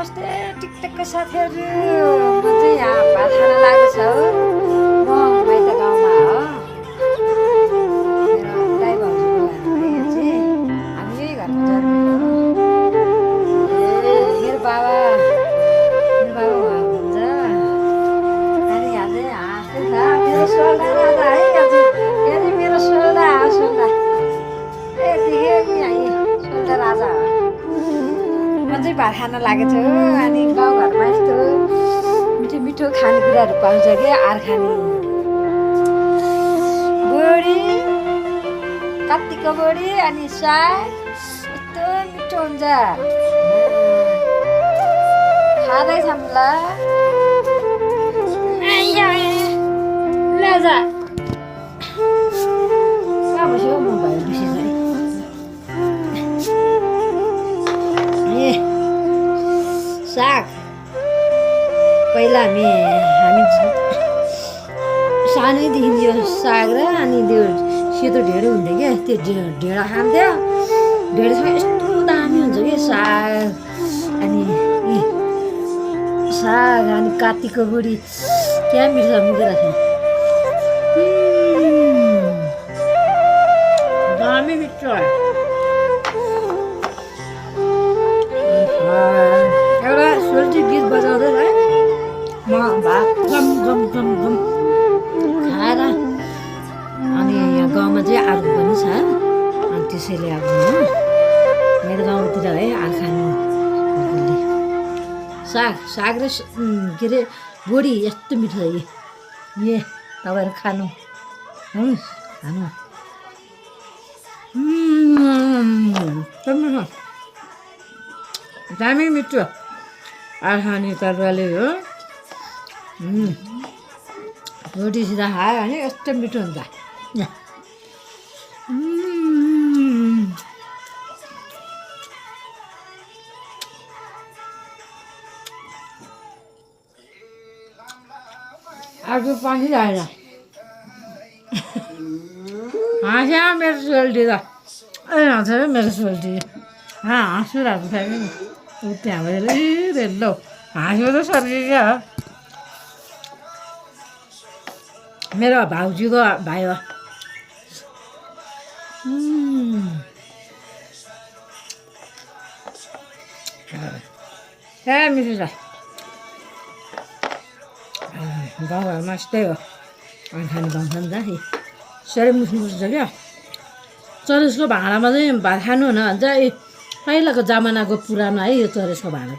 नमस्ते टिकटकका साथीहरू, म चाहिँ यहाँ भात खान लागेको छ हो। म माइत गाउँमा हो। मेरो दाइ भाउजूको घर हो यो चाहिँ। हामी यही घरमा जन्मेको हो। मेरो बाबा उहाँ हुनुहुन्छ। अनि यहाँ चाहिँ हाँस्दै छ मेरो सोल्डा राजा है। यहाँ चाहिँ मेरो सोल्डा हो, सोल्डा। ए देखेँ नि यहाँ सोल्डा राजा हो। म चाहिँ भात खान लागेको छु। अनि गाउँघरमा यस्तो मिठो मिठो खानेकुराहरू पाउँछ क्या। आर्खानी बोडी, कात्तिको बोडी अनि साग यस्तो मिठो हुन्छ। खाँदैछौँ ल। लजा कहाँ बस्यो म भयो विशेष गरी साग। पहिला हामी सानैदेखि यो साग र अनि त्यो सेतो ढेँडो हुन्थ्यो क्या। त्यो ढेँडो खान्थ्यो। ढेँडोसँग यस्तो दामी हुन्छ कि साग। अनि साग अनि कात्तिको बुढी क्या मिठो मुखेर छ। दामी मिठो एउटा सोल्टी गीत बजाउँदै है। म भात गम गम गम गम खाएर अनि यहाँ गाउँमा चाहिँ आगो पनि छ। अनि त्यसैले अब मेरो गाउँतिर है आर्खानी साग र के अरे बोडी यस्तो मिठो छ ये तपाईँहरू खानु खानु दामी मिठो आर्खानी तरुवाले हो। रोटीसित खायो भने यस्तो मिठो हुन्छ। आज पानी आएन हाँस्या मेरो सोल्टी त हाँस मेरो सोल्टी हाँसिरहेको छ कि ऊ त्यहाँबाट रेलो हाँस्यो त सर्कियो क्या हो। मेरो भाउजूको भाइ हो। ए मिठो छ। गाउँघरमा यस्तै हो। आर्खानी भन्छ नि त साह्रै मुसमुस छ क्या। चरसको भाँडामा चाहिँ भात खानु हुन भन्छ। पहिलाको जमानाको पुरानो है यो चरसको भाँडा।